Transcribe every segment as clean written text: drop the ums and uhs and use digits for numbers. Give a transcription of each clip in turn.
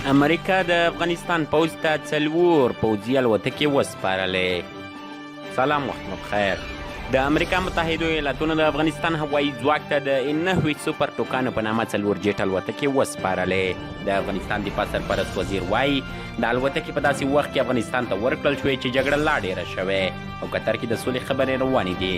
امریکا د افغانستان پوځ ته څلور پوځي الوتکې وسپارلې. سلام وخت مو بخیر. د امریکا متحدو ایالاتونو د افغانستان هوایي ځواک ته د 29 سوپر ټوکانو په نامه څلور جیټ الوتکې وسپارلې. د افغانستان دفاع سرپرست وزیر وایي د الوتکې په داسې وخت کې افغانستان ته ورکړل شوې چې جګړه لا ډیره شوې او قطر کې د سولې خبرې روانې دي.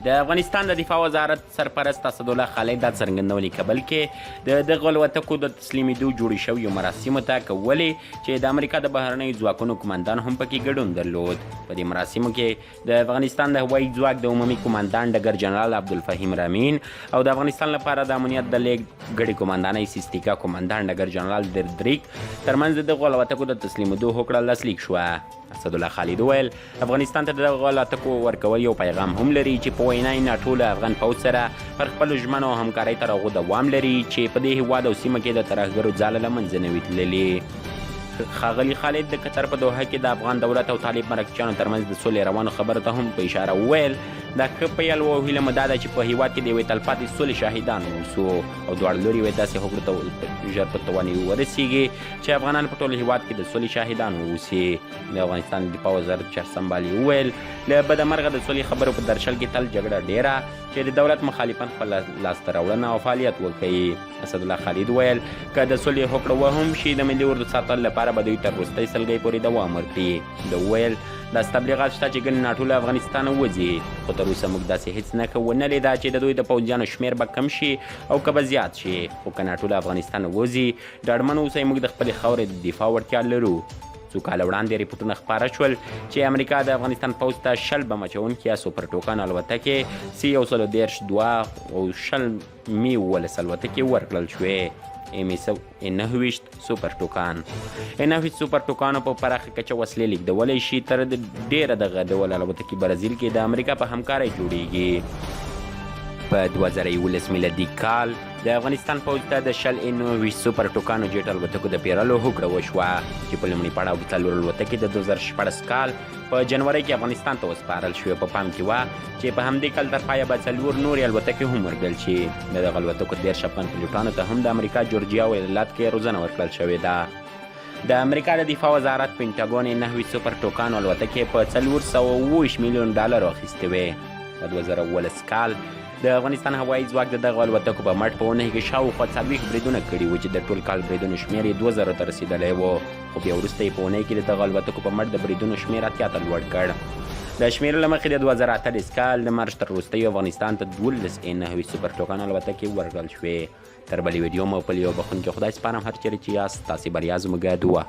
د افغانستان د دفاع وزارت سرپرست اسدالله خالد دا څرګندونې کابل کې د دغو الوتکو د تسلیمېدو جوړې شویو مراسمو ته کولې چې د امریکا د بهرنیو ځواکونو قومندان هم پکې ګډون درلود. په دې مراسمو کې د افغانستان د هوایي ځواک د عمومي قومندان ډګر جنرال عبدالفهیم رامین او د افغانستان لپاره د امنیت د لیږد ګډې قومندانۍ سیستیکا قومندان ډګر جنرال دردریک ترمنځ د دغو الوتکو د تسلیمېدو هوکړه لاسلیک شوه. اسدالله خالد وویل، افغانستان ته د دغو الوتکو ورکول یو پیغام هم لري چې په وینا یې ناټو له افغان پوځ سره پر خپلو ژمنو او همکارۍ تر هغو دوام لري چې په دې هیواد او سیمه کې د ترهګرو ځاله له منځه نه وي تللې. ښاغلي خالد د قطر په دوحه کې د افغان دولت او طالب مرکچیانو ترمنځ د سولې روانو خبرو ته هم په اشاره وویل، دا ښه پیل و او هیله مو دا ده چې په هیواد کې د یوې تلپاتې سولې شاهدان واوسو او دواړه لوري یوې داسې هوکړې ته ژر په توانایي ورسیږي چې افغانان په ټول هیواد کې د سولې شاهدان واوسي. د افغانستان د دفاع وزارت چارسمبالي وویل، له بده مرغه د سولې خبرو په درشل کې تل جګړه ډېره چې د دولت مخالفان خپل لاسته راوړنه او فعالیت وښيي. اسدالله خالد وویل، که د سولې هوکړه وهم شي، د ملي اردو ساتلو لپاره به دوی تر وروستۍ سلګۍ پورې دوام ورکړي. ده وویل، داسې تبلیغات شته چې ګنې ناټو له افغانستانه وځي، خو تر اوسه موږ داسې هېڅ نښه ونه لیده چې د دوی د پوځیانو شمېر به کم شي او که به زیات شي، خو که ناټو له افغانستانه وځي، ډاډمن اوسئ موږ د خپلې خاورې د دفاع وړتیا لرو. څو کاله وړاندې رپوټونه خپاره شول چې امریکا د افغانستان پوځ ته 20 بم اچوونکي یا سوپر ټوکان الوتکې سي 130 دوه او 20 می 17 الوتکې ورکړل شوې. ایم ایس 29 سوپر ټوکان 29 سوپر ټوکانو په پراخه کچه وسلې لیږدولی شي. تر ډېره دغه ډول الوتکې برازیل کې د امریکا په همکارۍ جوړیږي. په 2011 میلادي کال د افغانستان پوځ ته د 20 ان 29 سوپر ټوکانو جیټ الوتکو د پیرلو هوکړه وشوه چې په لومړي پړاو کې څلور الوتکې د 2016 کال په جنورۍ کې افغانستان ته وسپارل شوې. په پام کې وه چې په همدې کال تر پایه به څلور نورې الوتکې هم ورکړل شي. د دغه الوتکو 30 افغان پیلوټانو ته هم د امریکا جورجیا او ایالت کې روزنه ورکړل شوې ده. د امریکا د دفاع وزارت پنټاګون 29 سوپر ټوکانو الوتکې په 427 میلیون ډالرو اخیستې وې. په 2017 کال د افغانستان هوایي ځواک د دغو الوتکو په مټ په اونۍ کې شاوخوا 40 بریدونه کړي وو چې د ټول کال بریدونو شمېر یې 2000 ته رسېدلی و، خو بیا وروسته یې په اونۍ کې د دغو الوتکو په مټ د بریدونو شمېر 80 ته لوړ کړ. د شمېرو له مخې د 2018 کال د مارچ تر وروستیو افغانستان ته 12 ای 29 سوپر ټوکان الوتکې ورکړل شوې. تر بلې ویډیو مو په یو بخښونکي خدای سپارم، هر چېرې چې یاست ستاسې بریا زموږ دعا.